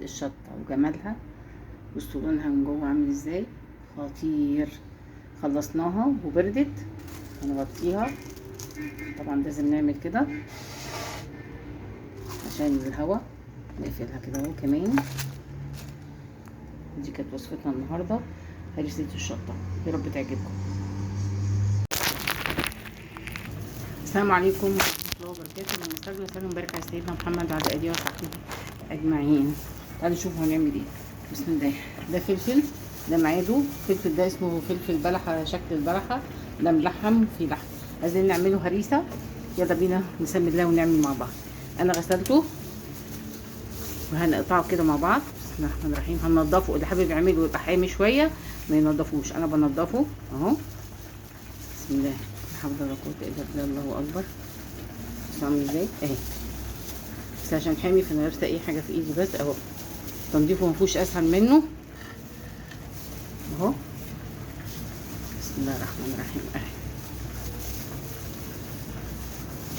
الشطه وجمالها. بصوا لونها من جوه عامل ازاي، خطير. خلصناها وبردت، هنغطيها طبعا، لازم نعمل كده عشان الهواء. نقفلها كده اهو كمان. دي كانت وصفتنا النهارده، هريسه الشطه، يا رب تعجبكم. السلام عليكم ورحمة الله وبركاته. اللهم صل وسلم وبارك على سيدنا محمد وعلى اله وصحبه اجمعين. تعالوا نشوف هنعمل ايه. بسم الله. ده فلفل، ده معاده فلفل، ده اسمه فلفل بلحه، شكل البلحه ده ملحم في لحم. عايزين نعمله هريسه، يلا بينا نسمي الله ونعمل مع بعض. انا غسلته وهنقطعه كده مع بعض. بسم الله الرحمن الرحيم. هننضفه، اللي حابب يعمله يبقى حامي شوية ما ينضفوش، انا بنضفه اهو. بسم الله، لا حول ولا قوة الا بالله، الله اكبر. بصوا عامل ازاي اهي، بس عشان حامي فانا لابسه اي حاجة في ايدي بس اهو. تنظيفه مفيهوش اسهل منه اهو. بسم الله الرحمن الرحيم اهي،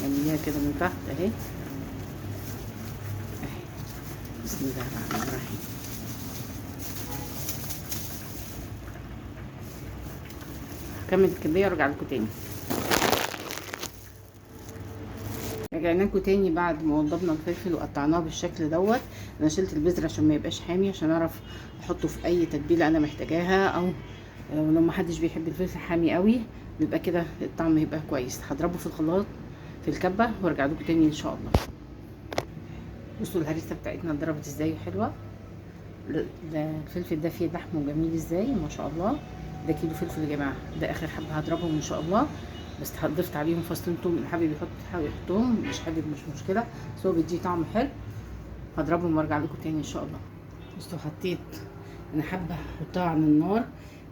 نعمليها كده من تحت اهي اهي. بسم الله الرحمن الرحيم. هكمل الكمية وارجع لكم تاني. رجعنا لكم تاني بعد ما وضبنا الفلفل وقطعناه بالشكل دوت. انا شلت البذر عشان ما يبقاش حامي، عشان اعرف احطه في اي تتبيله انا محتاجاها، او لو ما حدش بيحب الفلفل حامي قوي بيبقى كده الطعم هيبقى كويس. هضربه في الخلاط في الكبه وارجع لكم تاني ان شاء الله. بصوا الهريسه بتاعتنا اتضربت ازاي حلوة. الفلفل ده فيه لحمه جميل ازاي ما شاء الله. ده كيلو فلفل يا جماعة، ده اخر حبه هضربهم ان شاء الله. بس ضفت عليهم فصين توم، اللي حابب يحط يحطهم، مش حابب مش مشكلة، بس هو بيديه طعم حلو. هضربهم وارجع لكم تاني ان شاء الله. بصوا حطيت انا حابة احطها على النار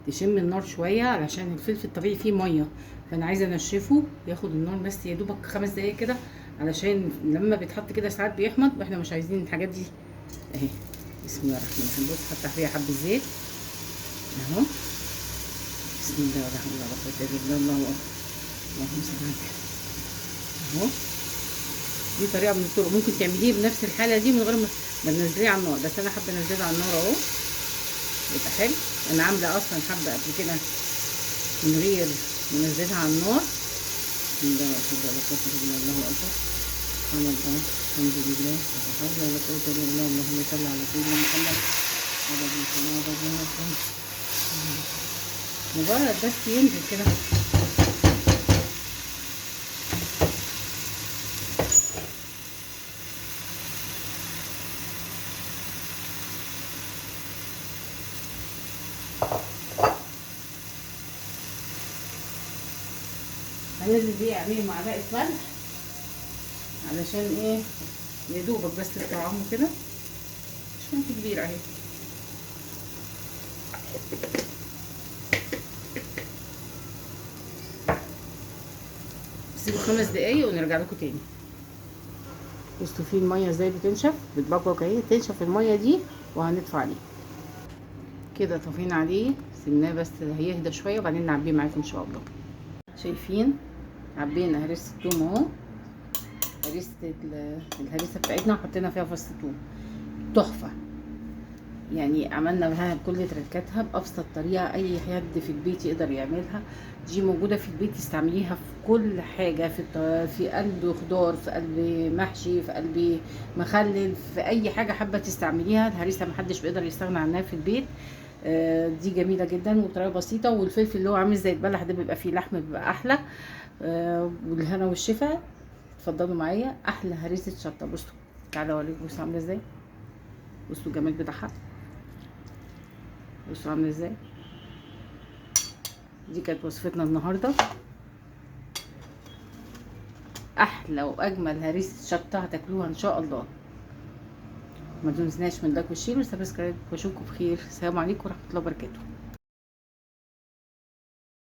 تشم النار شوية، علشان الفلفل الطبيعي فيه مية، فانا عايزه انشفه ياخد النار بس يا دوبك 5 دقايق كده، علشان لما بيتحط كده ساعات بيحمض، واحنا مش عايزين الحاجات دي اهي. بسم الله الرحمن الرحيم. بص حط فيها حبه زيت اهو. بسم الله الرحمن الرحيم، الله اكبر، اللهم صل على النبي اهو. دي طريقه من الطرق ممكن تعمليه بنفس الحالة دي من غير ما تنزليه على النار، بس انا حابة انزله على النار اهو يبقى حلو. انا عامله اصلا حبه قبل كده من غير ما انزلها على النار. بسم الله الرحمن الرحيم، الله اكبر، سبحان الله، الحمد لله، لا حول ولا قوة الا بالله، اللهم صل على سيدنا محمد وعلى اله وصحبه. مجرد بس ينزل كده. هنزل بيه عليه معلقه ملح علشان ايه، يا دوبك بس الطعام كده، مش ملح كبير اهي. سيبوا 5 دقايق ونرجع لكم تاني. بصوا في المية ازاي بتنشف، بتبقبق اهي، تنشف المية دي وهنطفي عليه كده. طفينا عليه، سيبناه بس هيهدى شوية وبعدين نعبيه معاكم ان شاء الله. شايفين عبينا هريسه الثوم اهو، هريسه الهريسه بتاعتنا وحطينا فيها فص ثوم تحفة. يعني عملنا لها بكل تركاتها بابسط طريقه اي حد في البيت يقدر يعملها. دي موجودة في البيت، تستعمليها في كل حاجة، في قلب خضار، في قلب محشي، في قلب مخلل، في اي حاجة حابة تستعمليها. الهريسه محدش بيقدر يستغنى عنها في البيت. دي جميلة جدا وطريقه بسيطة. والفلفل اللي هو عامل زي البلح ده بيبقى فيه لحم، بيبقى احلى. والهنا والشفا. اتفضلوا معايا احلى هريسه شطه. بصوا تعالوا اوريكم بصوا عامله ازاي، بصوا الجمال بتاعها، بصوا عامله ازاي. دي كانت وصفتنا النهارده، احلى واجمل هريسه شطه هتاكلوها ان شاء الله. ما تنسوناش من like وال share وال subscribe، واشوفكم بخير. السلام عليكم ورحمة الله وبركاته.